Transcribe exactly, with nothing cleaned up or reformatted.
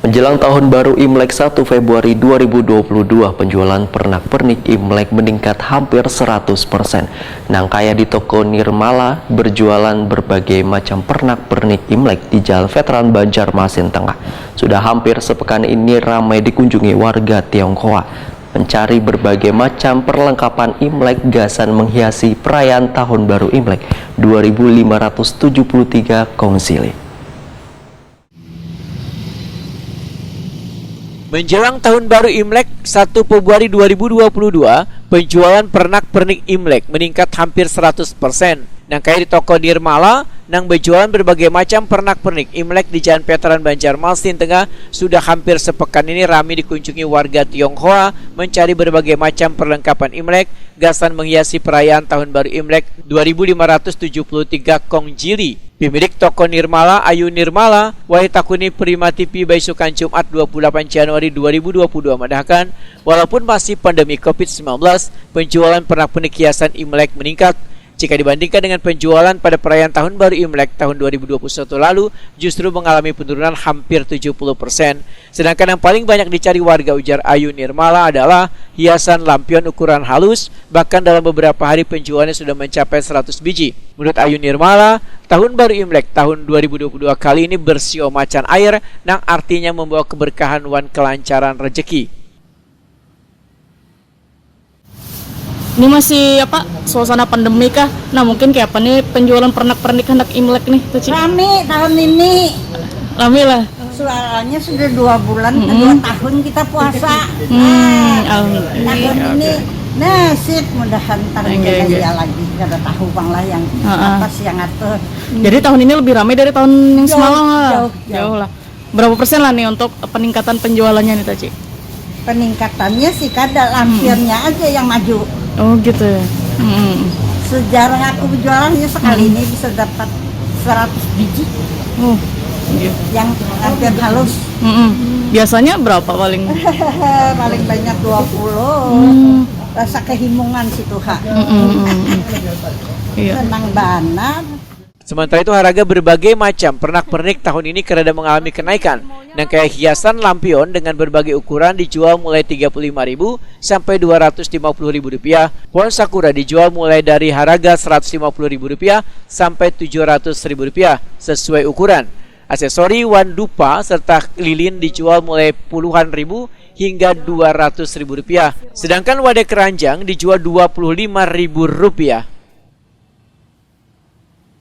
Jelang tahun baru Imlek satu Februari dua ribu dua puluh dua, penjualan pernak-pernik Imlek meningkat hampir seratus persen. Nang kaya di toko Nirmala, berjualan berbagai macam pernak-pernik Imlek di Jalan Veteran Banjarmasin Tengah. Sudah hampir sepekan ini ramai dikunjungi warga Tionghoa mencari berbagai macam perlengkapan Imlek gasan menghiasi perayaan Tahun Baru Imlek dua ribu lima ratus tujuh puluh tiga Kong Zili. Menjelang Tahun Baru Imlek satu Februari dua ribu dua puluh dua, penjualan pernak-pernik Imlek meningkat hampir seratus persen. Nang kaya di toko Nirmala, nang berjualan berbagai macam pernak-pernik Imlek di Jalan Veteran Banjarmasin Tengah, sudah hampir sepekan ini rami dikunjungi warga Tionghoa mencari berbagai macam perlengkapan Imlek gasan menghiasi perayaan Tahun Baru Imlek dua ribu lima ratus tujuh puluh tiga Kong Zili. Pemilik toko Nirmala, Ayu Nirmala, wayah ditakuni Prima T V baisukan Jumat dua puluh delapan Januari dua ribu dua puluh dua madahkan, walaupun masih pandemi covid sembilan belas, penjualan pernak-pernik hiasan Imlek meningkat. Jika dibandingkan dengan penjualan pada perayaan Tahun Baru Imlek tahun dua ribu dua puluh satu lalu, justru mengalami penurunan hampir tujuh puluh persen. Sedangkan yang paling banyak dicari warga, ujar Ayu Nirmala, adalah hiasan lampion ukuran halus, bahkan dalam beberapa hari penjualannya sudah mencapai seratus biji. Menurut Ayu Nirmala, Tahun Baru Imlek tahun dua ribu dua puluh dua kali ini bersio macan air, nang artinya membawa keberkahan wan kelancaran rezeki. Ini masih apa, suasana pandemi kah? Nah, mungkin kayak apa nih penjualan pernak-pernik hendak Imlek nih, Tuh, Ci? Rame tahun ini. Rame lah. Soalnya sudah dua bulan, Mm-mm. dua tahun kita puasa. Hmm, Nah, alhamdulillah. tahun Iya, ini oke. nasib mudahan tahun Oke, kena oke. dia lagi, kada tahu bang lah yang Heeh. apa sih yang ngatur. Jadi tahun ini lebih ramai dari tahun yang Jauh, semalam lah. jauh, jauh. Jauh lah. Berapa persen lah nih untuk peningkatan penjualannya nih, Taci? Peningkatannya sih kada, lampionnya aja yang maju. Oh gitu ya. Hmm. Sejarah aku berjualannya sekali Hmm. ini bisa dapat seratus biji Oh, iya. yang lampion halus. Hmm. Biasanya berapa paling? Paling banyak dua puluh. Hmm. Rasa kehimungan situ ha. Hmm, hmm, hmm, hmm. Iya. Senang banget. Sementara itu, harga berbagai macam pernak-pernik tahun ini kadada mengalami kenaikan. Nang kaya hiasan lampion dengan berbagai ukuran dijual mulai tiga puluh lima ribu sampai dua ratus lima puluh ribu rupiah. Pohon sakura dijual mulai dari harga seratus lima puluh ribu rupiah sampai tujuh ratus ribu rupiah sesuai ukuran. Aksesori wan dupa serta lilin dijual mulai puluhan ribu hingga dua ratus ribu rupiah. Sedangkan wadai keranjang dijual dua puluh lima ribu rupiah.